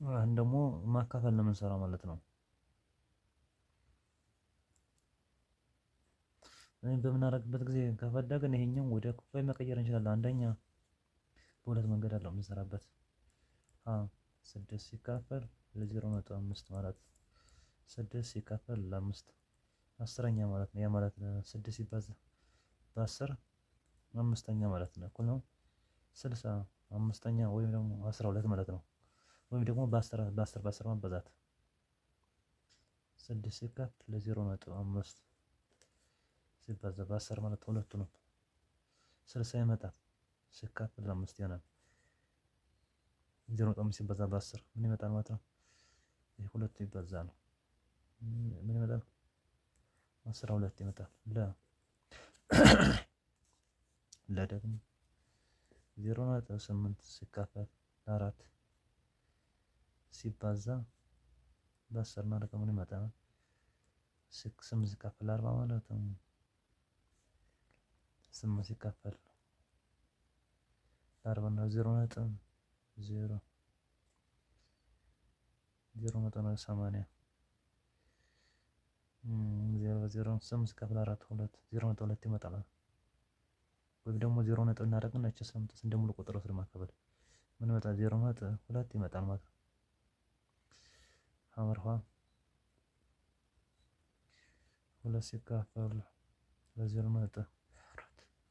አሁን ደግሞ ማካፈል ነው የምንሰራው ማለት ነው። ይሄን በምናደርግበት ጊዜ ከፈለግን ይሄኛው ወደ ክፍልፋይ መቀየር እንችላለን። አንደኛ በሁለት መንገድ አለው የምንሰራበት። ሀ ስድስት ሲካፈል ለ0.5 ማለት ስድስት ሲካፈል ለአምስት አስረኛ ማለት ነው። ያ ማለት ስድስት ሲባዛ በአስር አምስተኛ ማለት ነው። እኩል ነው 65ኛ ወይም ደግሞ 12 ማለት ነው። ወይም ደግሞ በአስር በአስር በአስር ማባዛት ስድስት ሲካፈል ለ0.5 ሲባዛ በአስር ማለት ሁለቱንም 60 ይመጣል። ሲካፈል ለአምስት ይሆናል። 0.5 ሲባዛ በአስር ምን ይመጣል ማለት ነው? ይሄ ሁለቱ ይባዛ ነው። ምን ይመጣል? 12 ይመጣል። ለ ደግሞ 0.8 ሲካፈል ለአራት ሲባዛ በአስር እናደርገው ምን ይመጣል? ስምንት ሲካፈል ለአርባ ማለት ነው። ስምንት ሲካፈል ለአርባ እና 0.0 0.80 ዜሮ ዜሮ ስምንት ሲካፈል አራት ሁለት 0.2 ይመጣል። ወይም ደግሞ ዜሮ ነጥብ እናደርግና እቺ ስምንት እንደ ሙሉ ቁጥር ወስድ ማካፈል ምን ይመጣል? 0.2 ይመጣል ማለት ነው። ሐመርኋ ሁለት ሲካፈል ለ0.4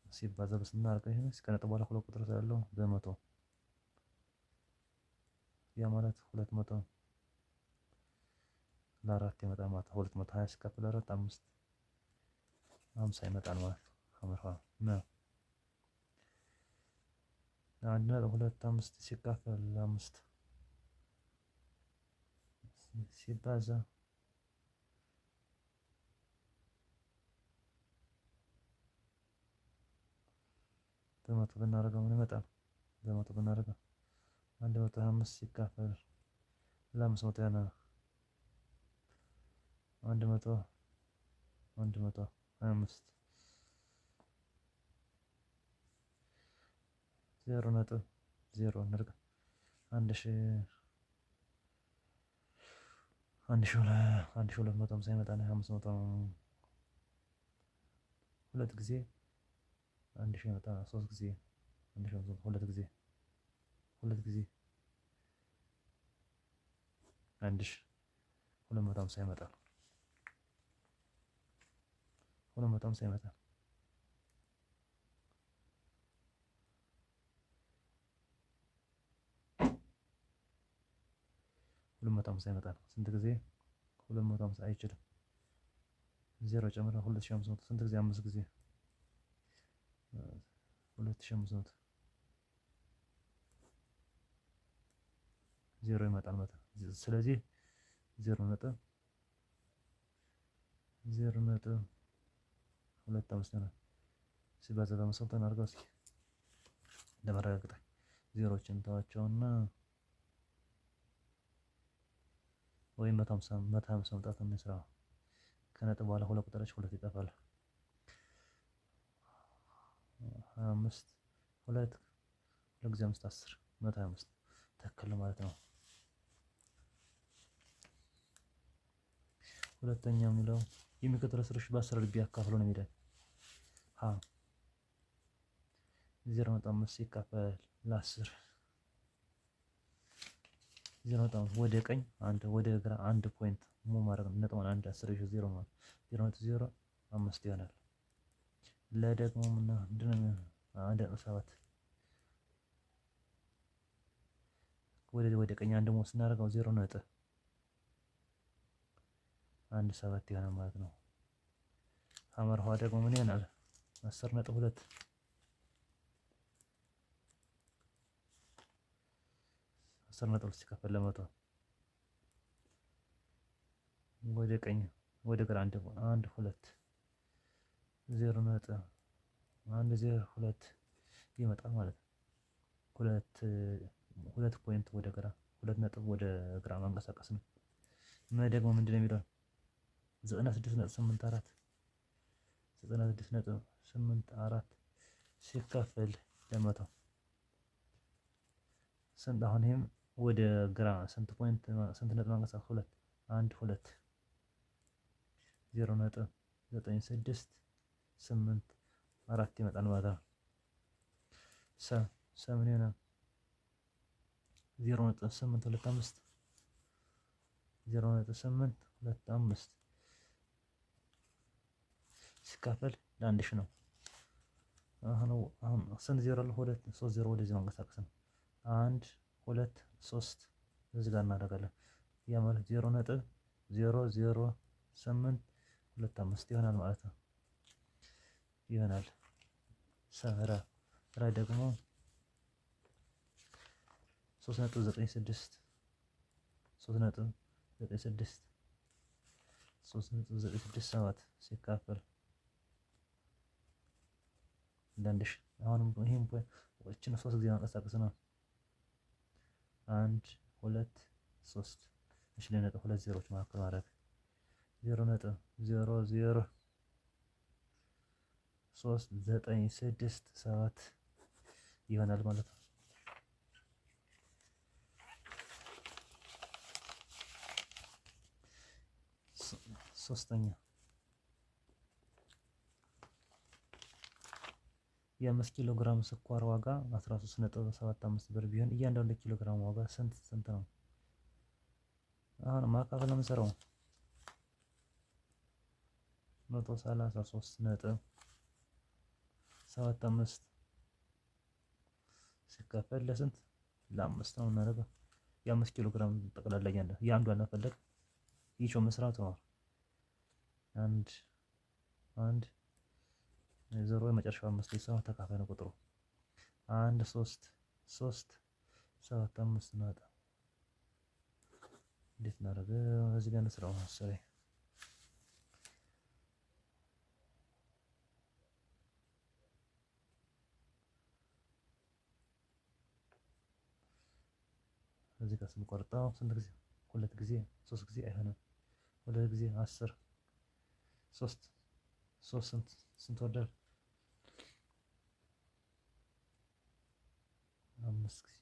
ሲባዛ በስናደርገው ይሄን እስከ ነጥብ በኋላ ሁለት ቁጥር ስላለው በመቶ ያ ማለት 200 ለአራት ይመጣል ማለት ነው። 220 ሲካፈል ለአራት አምስት ሃምሳ ይመጣል ማለት ነው። ሐመርኋ ነው 1.25 ሲካፈል ለአምስት ሲባዛ በመቶ ብናደርገው ምን ይመጣል? በመቶ ብናደርገው 125 ሲካፈል ለ500 ይሆናል። አንድ መቶ 125 0.0 እናድርግ። አንድ ሺህ አንድ ሺህ 1250 ይመጣል። 500 ሁለት ጊዜ 1000 ይመጣል። ሶስት ጊዜ 1500 ሁለት ጊዜ ሁለት ጊዜ 1250 ይመጣል። 250 ይመጣል። 250 ይመጣል። ስንት ጊዜ 250 አይችልም። ዜሮ ጨምረን 2500 ስንት ጊዜ? አምስት ጊዜ 2500 ዜሮ ይመጣል ማለት ነው። ስለዚህ 0.0.25 ነው። ሲባዛ በአምስት መቶ እናድርገው እስኪ ለማረጋገጥ ዜሮችን ተዋቸውና ወይም 150 መምጣት እንስራ። ከነጥብ በኋላ ሁለት ቁጥሮች ሁለት ይጠፋል። 25 ሁለት ሁለት ጊዜ አምስት አስር 125 ትክክል ማለት ነው። ሁለተኛው የሚለው የሚከተለው ስሮች በአስር ልብ ያካፍሉ ነው የሚለው። ሀ 0.5 ሲካፈል ለአስር 0.5 ወደ ቀኝ አንድ ወደ ግራ አንድ point ሙ ማድረግ ነው። ነጥቧን አንድ አስር ሺህ ዜሮ ማለት 0.05 ይሆናል። ለደግሞ ምንድነው? 1.7 ወደ ቀኝ አንድ ደግሞ ስናደርገው 0.17 ይሆናል ማለት ነው። ሐመርኋ ደግሞ ምን ይሆናል? 10.2 10.2 ሲካፈል ለመቶ ወደ ቀኝ ወደ ግራ አንድ አንድ ሁለት 0.102 ይመጣል ማለት ነው። ሁለት ሁለት point ወደ ግራ ሁለት ነጥብ ወደ ግራ ማንቀሳቀስ ነው። እና ደግሞ ምንድነው የሚለው? 96.84 96.84 ሲካፈል ለመቶ ስንት? አሁን ይሄም ወደ ግራ ስንት point ስንት ነጥብ ማንቀሳቀስ? ሁለት አንድ ሁለት 0.9684 ይመጣል ማለት ነው። ሰ ሰ ምን ይሆናል? 0.825 0.825 ሲካፈል ለ1000 ነው። አሁን አሁን ስንት ዜሮ አለ? ሁለት ሶስት ዜሮ ወደዚህ ማንቀሳቀስ ነው። አንድ ሁለት ሶስት እዚህ ጋር እናደርጋለን። ያ ማለት 0.00825 ይሆናል ማለት ነው። ይሆናል ሰ ረ ረ ደግሞ 3.96 3.96 3.967 ሲካፈል ለ1000። አሁንም ይሄን እችን ሶስት ጊዜ ማንቀሳቀስ ነው። አንድ ሁለት ሶስት። እሺ ለነጥብ ሁለት ዜሮች መካከል ማድረግ 0.003967 ይሆናል ማለት ነው። ሶስተኛ የ5 ኪሎ ግራም ስኳር ዋጋ 13.75 ብር ቢሆን እያንዳንዱ ኪሎ ግራም ዋጋ ስንት ስንት ነው? አሁን ማካፈል ነው የምንሰራው። 133.75 ሲካፈል ለስንት? ለአምስት ነው የምናደርገው። የ5 ኪሎ ግራም ጠቅላላ የአንዷን ለመፈለግ ይቾ መስራቱ ነው። አንድ አንድ ዜሮ የመጨረሻው አምስት ሰው ተካፋይ ነው ቁጥሩ። አንድ ሶስት ሶስት ሰባት አምስት ናጣ እንዴት እናደርገው? እዚህ ጋር እንስራው መሰለኝ። እዚህ ጋር ስንቆርጠው ስንት ጊዜ? ሁለት ጊዜ ሶስት ጊዜ አይሆንም። ሁለት ጊዜ 10 ሶስት ሶስት ስንት ስንት ወርዳል? አምስት ጊዜ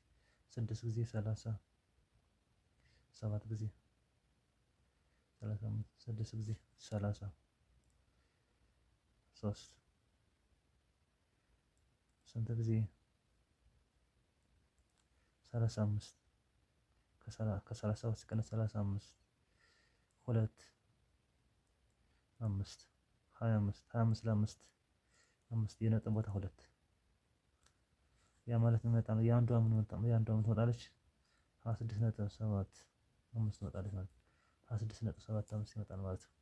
ስድስት ጊዜ 30 ሰባት ጊዜ 35 ስድስት ጊዜ 30 ሶስት ስንት ጊዜ 35 ከሰላሳ ሲቀነስ 35 ሁለት አምስት 25 25 ለአምስት አምስት የነጥብ ቦታ ሁለት ያ ማለት ምን መጣ ነው? የአንዷ ምን መጣ? የአንዷ ምን ትመጣለች? 26.75 ትመጣለች ማለት ነው። 26.75 ይመጣል ማለት ነው።